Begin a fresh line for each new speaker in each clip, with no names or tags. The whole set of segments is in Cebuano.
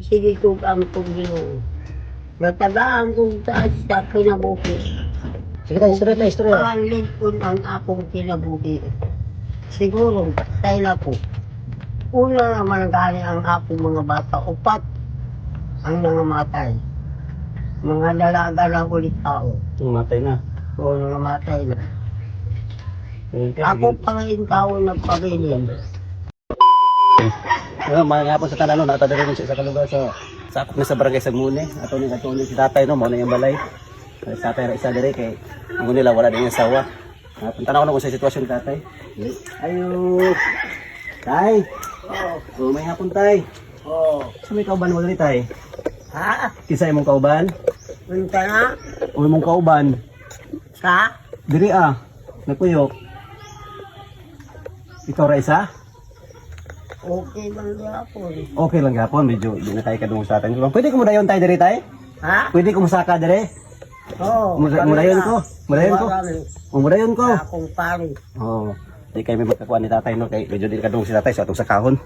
Sige kong ang kong Ginoo. Natagaan kong taas sa kinabuhi.
Sige tayo, istorya tayo, istorya.
Ang lingkod ang akong kinabuhi. Siguro, patay na ko. Una naman gani ang akong mga bata, upat ang nangamatay. Mga dalaga lang ulit tao.
Umatay na.
O nangamatay na.
Okay.
Ako pa rin tao nagpabilin.
Ano, mga hapon sa tanan no, natadala rin siya sa kalugar sa sakop na sa barangay Sagmune. Ato ni si tatay no, mao na yung balay. Ay, si tatay ra isa diri kay ang nila wala din yung asawa. Tanaw na ko sa sitwasyon ni tatay. Ayo. Tay.
Oo.
Oh, may hapon tay.
Oo.
Sa may kauban mo diri tay?
Ha?
Kinsa imong kauban?
Unta na?
O imong kauban?
Sa?
Diri ah. Nagpuyok. Ikaw ra isa?
Okay lang gyapon.
Okay lang gapon, medyo di na tayo kadungog sa atin. Pwede ko mudayon tayo diri tay?
Ha?
Pwede ko musaka diri?
Oo.
Mulayon ko. Mulayon ko. O mudayon ko.
Akong pari.
Oo. Di kayo may magkakuha ni tatay no kay medyo di kadungog si tatay sa atong sakahon.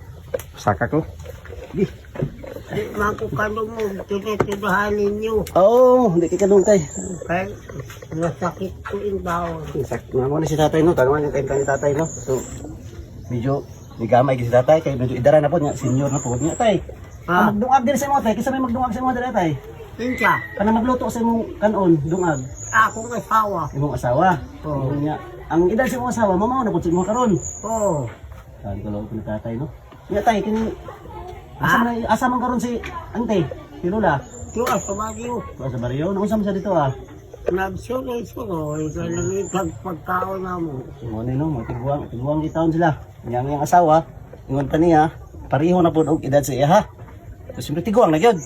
Saka ko. Di.
Di man ko kanumog, tinitirahan ninyo.
Oo, hindi kay kadungog tay.
Kay, masakit ko yung bawon.
Sak mo na si tatay no, tanungan yung kayo ni tatay no. So medyo nigamay gyud si tatay kay medyo idara na po niya, senior na po niya tay.
Ha?
Ah, magdungag din sa imo tay, kinsa may magdungag sa imo diri tay?
Insa,
Kana magluto sa imong kanon, dungag.
Akong asawa.
Imong asawa.
Oo.
Ingon niya. Ang edad sa imong asawa, mamaw na pud sa imong karon.
Oo.
Sabi ko lang ko ni tatay no. Nya tay kini asa man asa man karon si ante, si Lola.
Tuwa sa Baguio.
Tuwa sa baryo, naunsa man siya dito ah.
Nagsuroy-suroy. Kaya pagkaon na mo.
Mo ni no, mga tiguang, tiguang gitaon sila. Nya ang iyang asawa, ingon pa niya, pareho na pud og edad sa iya ha. So, siyempre tiguang na gyud.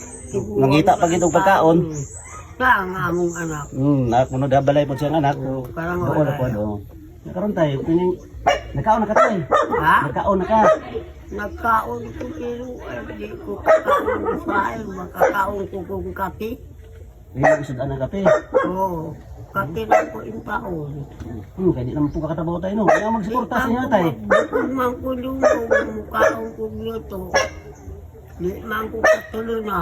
Nangita pa gyud og pagkaon.
Na ang among anak.
Na kuno dabalay pud siyang anak. So,
Parang
doon
wala.
na pud oh. Karon tay, kining nakaon na ka tay.
Ha?
Nakaon na ka.
Nagkaon ko pero ay, di ko kakaon sa ay, makakaon ko kung kape.
Hindi mo isudan ang kape.
Oo. Kape lang ko yung taon.
Kaya di naman po kakatabaw tayo, no? Kaya magsuporta sa inyo, tay.
Bukod man ko luto, mukaon ko luto. Di man ko katulo na.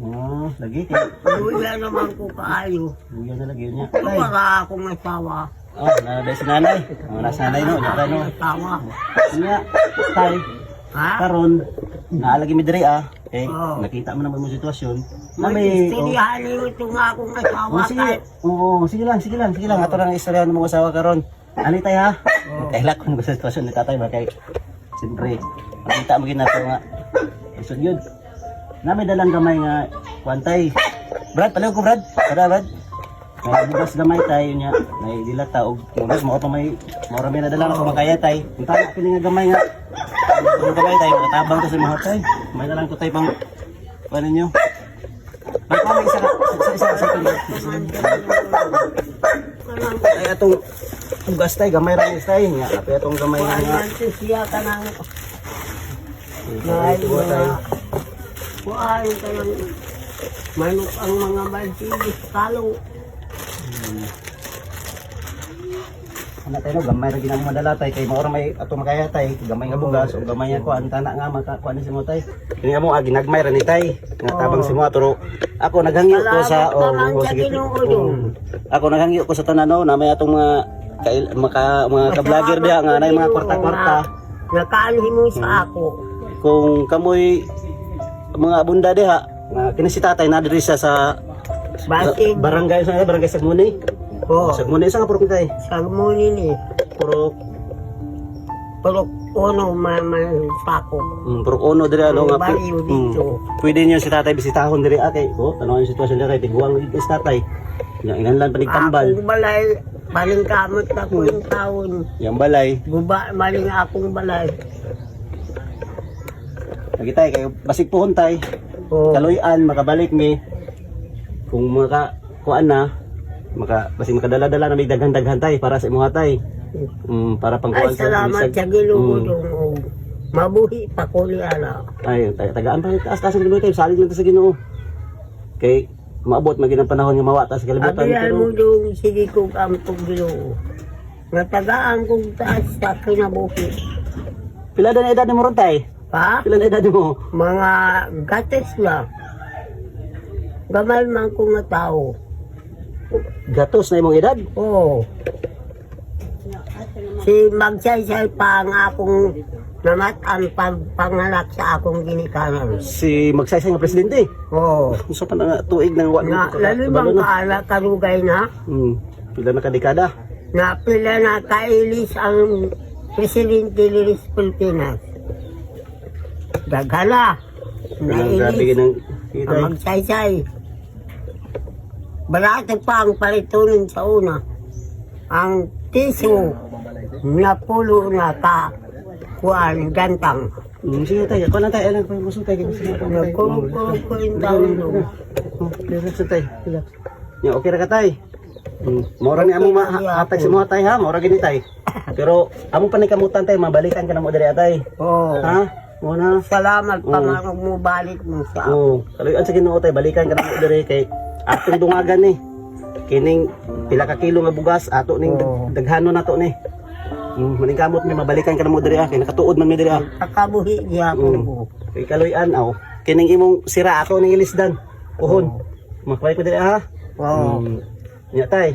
Ah, lagi. Kaya,
Luya naman ko kaayo.
luya na lagi yun niya. Tay.
Wala akong asawa.
Oh, nanay si nanay. Oh, nasa nanay, no? Nasa no?
Asawa.
Niya, tay,
Ha?
karon naalagi mi diri, ah. Okay,
Oo.
nakita mo naman yung sitwasyon.
May
Mami, oh.
istoryahan mo itong akong asawa.
Oh, sige. Oo, sige lang, sige lang, sige lang. Ato lang ang istorya ng mga asawa karon. Ani tay ha?
Oo.
Kailak ko sa sitwasyon ni tatay ba kay siyempre, makita mo ginato nga. Isod yun. Nami dalang gamay nga kuan tay. Brad, paliw ko Brad. Tara Brad. May bugas gamay tay niya. May dilata og bugas mao pa may mao ra may nadala ko makaya tay. Kung tama kini nga gamay nga. Ang gamay tay, makatabang to sa mga tay. May dalang ko tay pang kuan ninyo. May pa may isa ka, isa isa isa, isa. Ay atong bugas tay gamay ra ni tay nga. Api atong gamay nga.
Kuan siya ka ng
Ay, tuwa tay.
Kuan ka ng manok ang mga baltigis kalo.
Ana tayo no, gamay ra ginang madala tay kay mao ra may ato makaya tay, gamay nga bugas o gamay nga kuan tana nga maka kuan ni mo tay. Kini mo ah, ginagmay ra ni tay. Nga tabang si mo pero ako naghangyo ko sa
Salamat naman
oh,
sa
sige.
Ginoo dong.
Ako naghangyo ko sa tanan no, na may atong mga kail, maka, mga ka-vlogger diha nga nay mga kwarta-kwarta.
Nakaanhi mo sa ako.
Kung kamoy mga abunda diha, nga kini si tatay na diri siya sa
Basig.
barangay sa barangay Sagmuni.
Oo.
Sagmuni sa nga purok ni tay.
Sa muni ni.
Purok
Pero uno man sako.
Purok uno diri ano nga.
Baryo dito.
Pwede niyo si tatay bisitahon diri ah, kay oh, tanawan yung sitwasyon diri kay tiguang gid si tatay. Nya inganlan panig tambal.
Akong balay, baling kamot ako yung taon.
Yang balay.
Guba, maling akong balay.
Lagi tay kay basig puhon tay.
Oo.
Kaluy-an makabalik mi. Kung maka kuan na maka basig makadala-dala na may daghan-daghan tay para sa imuha tay. Para
Ay,
pangkuan
salamat sa Ginoo dong. Og mabuhi pa ko ni ana.
Ay, tagaan pa taas taas ang Ginoo tayo, salig lang ta sa Ginoo. Kay maabot magin ang panahon nga mawa ta sa kalibutan
Abiyan
pero
mo dong sige kong amtong Ginoo. Natagaan kong taas sa kinabuhi.
pila na edad ni mo ron tay?
Pa?
Pila na edad mo?
Mga gates na. Gamay man ko nga tao.
Gatos na imong edad?
Oo. Si Magsaysay pa ang akong namat-an pagpanganak sa akong ginikanan.
Si Magsaysay nga presidente.
Oo.
Unsa pa na nga tuig nang wa
Na, lalo bang kaala karugay na,
Pila na ka dekada?
Na pila na kailis ang presidente liris Pilipinas. Daghala.
Ang grabe
Nailis.
ginang
Ang
kita.
Magsaysay. Barato pa ang palitunin sa una. Ang tiso na pulo na ka kuan gantang.
Sige tayo, kuan lang tayo, alam ko gusto tayo, gusto tayo.
Nagkurog-kurog ko yung taon doon.
Oh, relax na tayo. Relax. Ya, okay ra ka tay. Mora ni among mahatag sa mga tay ha, mora gini tay. Pero among panikamutan tay, mabalikan ka na mo diri atay.
Oo.
Ha? Mo na.
Salamat
Oo.
pa nga mo balik mo sa ako.
Oo, kaluyan sa Ginoo tay, balikan ka na mo diri kay atong dungagan ni. Kining pila ka kilo nga bugas ato ning daghanon nato ni. Maningkamot mi mabalikan ka na mo diri ah, kay nakatuod man mi diri ah.
Pagkabuhi gihapon ko.
Kay kaluyan aw. Kining imong sira ato ning ilisdan. Uhon. Makway ko diri ah.
Oo.
Nya tay.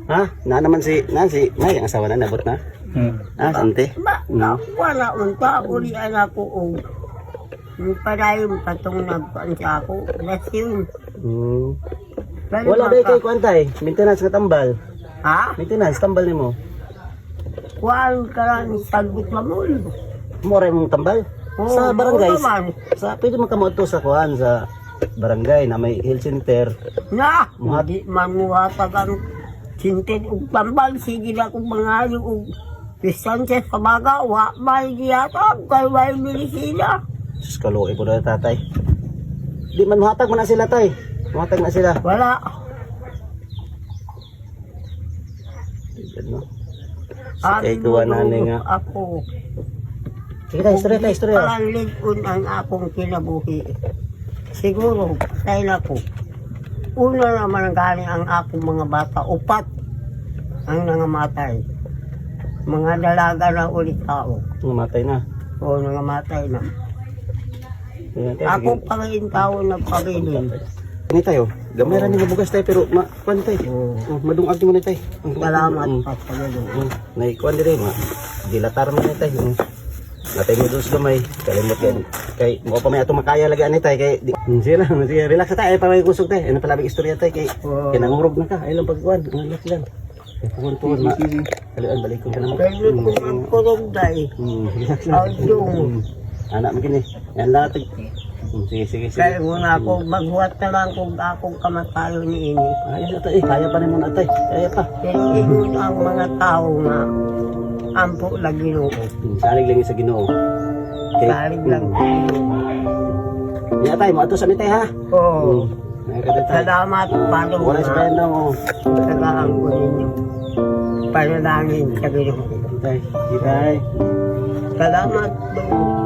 Ha? Na naman si na si nay ang asawa na nabot na. Ah, sante.
Ba, wala unta uli anak ko og padayon patong nagkuan sa ako. Lasyon. Lalo
Wala
man
ba kay kuan tay? Maintenance nga tambal.
Ha?
Maintenance tambal nimo.
Kuan ka lang sagot mamul.
Mura imong tambal.
Oo,
Sa barangay.
oo naman.
Sa pwede man kamo adto sa kuan sa barangay na may health center.
Na, hindi man muhatag ang sintin og tambal. Sige na kong mga og distansya sa baga. Wa may giyatag kay way medisina.
Sus kaluoy po na tatay. Di man muhatag man na sila tay. Muhatag na sila.
Wala.
Tignan, no?
Ang
Kay kuha na ni nga.
Ako.
Sige tay, istorya tay, istorya.
Parang lig-on ang akong kinabuhi. Siguro, patay na ko. Una naman galing ang akong mga bata, upat ang nangamatay. Mga dalaga na ulit tao.
Namatay na.
O nangamatay na.
Ayan, tay,
Ako
sige.
pa rin tao nagpabilin.
Ini tayo. Gamay ra ni mabugas tay pero ma kuan tay.
Oo.
Oh, madungag mo ni tay. Ang
Salamat
Mm.
pa sa Ginoo.
Nay kuan dire ma. Dilatar man ni tay. Natay mo dos gamay. Kalimot kay kay mo pa may ato makaya lagi ani tay kay di, sige lang, sige, relax na tay. Ay pa may kusog tay. Ano pala istorya tay kay
Oo.
kay nangurog na ka. Ay lang pagkuan. Ang relax lang. Kay pugon pugon ma. Kalian balikon ka na mo.
Pero kung ang kurog day,
Relax lang.
Ay, yung.
Anak mo kini. Yan lahat. Sige, sige, sige.
Kaya muna ako, maghuwat na lang kung akong kamatayon ni ini.
Ayos na tay. Kaya pa ni mo na tay. Kaya pa.
Pero ingon ang mga tao nga ampo lagi Ginoo.
Salig lang sa Ginoo. Okay.
Salig lang sa Ginoo.
Ya tay, mo ato sa mi tay ha.
Oo.
Nakakita tay.
Salamat, Palo.
Wala sa bayan daw. Oh.
Tagaan ko ninyo. Panalangin sa Ginoo.
Tay, di tay.
Salamat, Lord.